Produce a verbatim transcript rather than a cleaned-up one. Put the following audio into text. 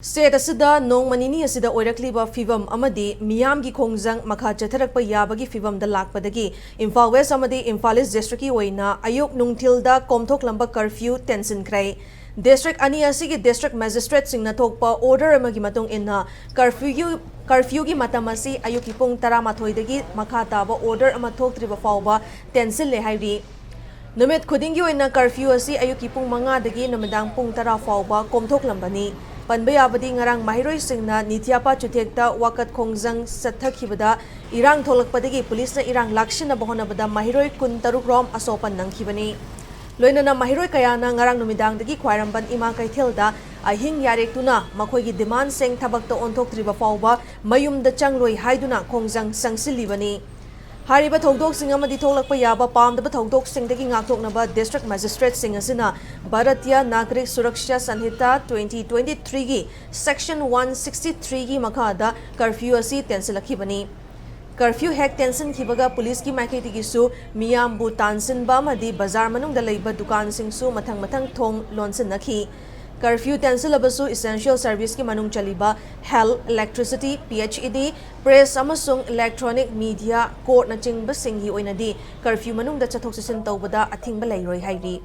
State ꯑꯁꯤꯗ ꯅꯣꯡꯃ ꯅꯤꯅꯤ ꯑꯁꯤꯗ ꯑꯣꯏꯔꯛꯂꯤꯕ ꯐꯤꯚꯝ ꯑꯃꯗꯤ ꯃꯤꯌꯥꯝꯒꯤ ꯈꯣꯡꯖꯪ ꯃꯈꯥ ꯆꯠꯊꯔꯛꯄ ꯌꯥꯕꯒꯤ ꯐꯤꯚꯝꯗ ꯂꯥꯛꯄꯗꯒꯤ ꯏꯝꯐꯥꯜ ꯋꯦꯁ ꯑꯃꯗꯤ ꯏꯝꯐꯥꯜ ꯏꯁ ꯗꯤꯁꯇ꯭ꯔꯤꯛꯀꯤ ꯑꯣꯏꯅ ꯑꯌꯨꯛ ꯅꯨꯡꯊꯤꯜꯗ ꯀꯣꯝꯊꯣꯛꯂꯝꯕ ꯀꯔꯐ꯭ꯌꯨ ꯇꯦꯟꯁꯤꯟꯈ꯭ꯔꯦ꯫ ꯗꯤꯁꯇ꯭ꯔꯤꯛ ꯑꯅꯤ ꯑꯁꯤꯒꯤ ꯗꯤꯁꯇ꯭ꯔꯤꯛ ꯃꯦꯖꯤꯁꯇ꯭ꯔꯦꯠꯁꯤꯡꯅ ꯊꯣꯛꯄ ꯑꯣꯔꯗꯔ ꯑꯃꯒꯤ ꯃꯇꯨꯡ ꯏꯟꯅ ꯀꯔꯐ꯭ꯌꯨꯒꯤ, ꯀꯔꯐ꯭ꯌꯨꯒꯤ ꯃꯇꯝ ꯑꯁꯤ ꯑꯌꯨꯛꯀꯤ ꯄꯨꯡ ꯇꯔꯥꯃꯥꯊꯣꯏꯗꯒꯤ ꯃꯈꯥ ꯇꯥꯕ ꯑꯣꯔꯗꯔ ꯑꯃ ꯊꯣꯛꯇ꯭ꯔꯤꯕ ꯐꯥꯎꯕ ꯇꯦꯟꯁꯤꯜꯂꯦ ꯍꯥꯏꯔꯤ꯫ ꯅꯨꯃꯤꯠ ꯈꯨꯗꯤꯡꯒꯤ ꯑꯣꯏꯅ ꯀꯔꯐ꯭ꯌꯨ ꯑꯁꯤ ꯑꯌꯨꯛꯀꯤ ꯄꯨꯡ ꯃꯉꯥꯗꯒꯤ ꯅꯨꯃꯤꯗꯥꯡ ꯄꯨꯡ ꯇꯔꯥ ꯐꯥꯎꯕ ꯀꯣꯝꯊꯣꯛꯂꯝꯕꯅꯤ꯫ ꯄꯟꯕ ꯌꯥꯕꯗꯤ, ꯉꯔꯥꯡ ꯃꯍꯩꯔꯣꯏꯁꯤꯡꯅ ꯅꯤꯊꯤꯌꯥꯄꯥ ꯆꯨꯊꯦꯛꯇ ꯋꯥꯀꯠ ꯈꯣꯡꯖꯪ ꯆꯠꯊꯈꯤꯕꯗ ꯏꯔꯥꯡ ꯊꯣꯛꯂꯛꯄꯗꯒꯤ ꯄꯨꯂꯤꯁꯅ ꯏꯔꯥꯡ ꯂꯥꯛꯁꯤꯟꯅꯕ ꯍꯣꯠꯅꯕꯗ ꯃꯍꯩꯔꯣꯏ ꯀꯨꯟꯇꯔꯨꯛ ꯔꯣꯝ ꯑꯁꯣꯛꯄ ꯅꯪꯈꯤꯕꯅꯤ꯫ ꯂꯣꯏꯅꯅ ꯃꯍꯩꯔꯣꯏ ꯀꯌꯥꯅ ꯉꯔꯥꯡ ꯅꯨꯃꯤꯗꯥꯡꯗꯒꯤ ꯈ꯭ꯋꯥꯏꯔꯝꯕꯟ ꯏꯃꯥ ꯀꯩꯊꯦꯜꯗ ꯑꯍꯤꯡ ꯌꯥꯔꯦꯛꯇꯨꯅ ꯃꯈꯣꯏꯒꯤ ꯗꯤꯃꯥꯟꯁꯤꯡ ꯊꯕꯛꯇ ꯑꯣꯟꯊꯣꯛꯇ꯭ꯔꯤꯕ ꯐꯥꯎꯕ ꯃꯌꯨꯝꯗ ꯆꯪꯂꯣꯏ ꯍꯥꯏꯗꯨꯅ ꯈꯣꯡꯖꯪ ꯆꯪꯁꯤꯜꯂꯤꯕꯅꯤ꯫ ꯍꯥꯏꯔꯤꯕ ꯊꯧꯗꯣꯛꯁꯤꯡ ꯑꯃꯗꯤ ꯊꯣꯛꯂꯛꯄ ꯌꯥꯕ ꯄꯥꯝꯗꯕ ꯊꯧꯗꯣꯛꯁꯤꯡꯗꯒꯤ ꯉꯥꯛꯊꯣꯛꯅꯕ ꯗꯤꯁꯇ꯭ꯔꯤꯛ ꯃꯦꯖꯤꯁꯇ꯭ꯔꯦꯠꯁꯤꯡ ꯑꯁꯤꯅ Bharatiya ꯅꯥꯒꯔꯤꯛ Suraksha ꯁꯟꯍꯤꯇꯥ twenty twenty-threeꯒꯤ section one sixty-threeꯒꯤ ꯃꯈꯥꯗ ꯀꯔꯐ꯭ꯌꯨ ꯑꯁꯤ ꯇꯦꯟꯁꯤꯜꯂꯛꯈꯤꯕꯅꯤ꯫ ꯀꯔꯐ꯭ꯌꯨ ꯍꯦꯛ ꯇꯦꯟꯁꯤꯟꯈꯤꯕꯒ ꯄꯨꯂꯤꯁꯀꯤ ꯃꯥꯏꯀꯩꯗꯒꯤꯁꯨ ꯃꯤꯌꯥꯝꯕꯨ ꯇꯥꯟꯁꯤꯟꯕ ꯑꯃꯗꯤ ꯕꯖꯥꯔ ꯃꯅꯨꯡꯗ ꯂꯩꯕ ꯗꯨꯀꯥꯟꯁꯤꯡꯁꯨ ꯃꯊꯪ ꯃꯊꯪ ꯊꯣꯡ ꯂꯣꯟꯁꯤꯟꯅꯈꯤ꯫ ꯀꯔꯐ꯭ꯌꯨ ꯇꯦꯟꯁꯤꯜꯂꯕꯁꯨ ꯏꯁꯦꯟꯁꯤꯌꯦꯜ ꯁꯔꯚꯤꯁꯀꯤ ꯃꯅꯨꯡ ꯆꯜꯂꯤꯕ health, electricity, P H E ꯗꯤ, ꯄ꯭ꯔꯦꯁ ꯑꯃꯁꯨꯡ ꯏꯂꯦꯛꯇ꯭ꯔꯣꯅꯤꯛ ꯃꯤꯗꯤꯌꯥ, ꯀꯣꯔꯠꯅꯆꯤꯡꯕꯁꯤꯡꯒꯤ ꯑꯣꯏꯅꯗꯤ ꯀꯔꯐ꯭ꯌꯨ ꯃꯅꯨꯡꯗ ꯆꯠꯊꯣꯛ ꯆꯠꯁꯤꯟ ꯇꯧꯕꯗ ꯑꯊꯤꯡꯕ ꯂꯩꯔꯣꯏ ꯍꯥꯏꯔꯤ꯫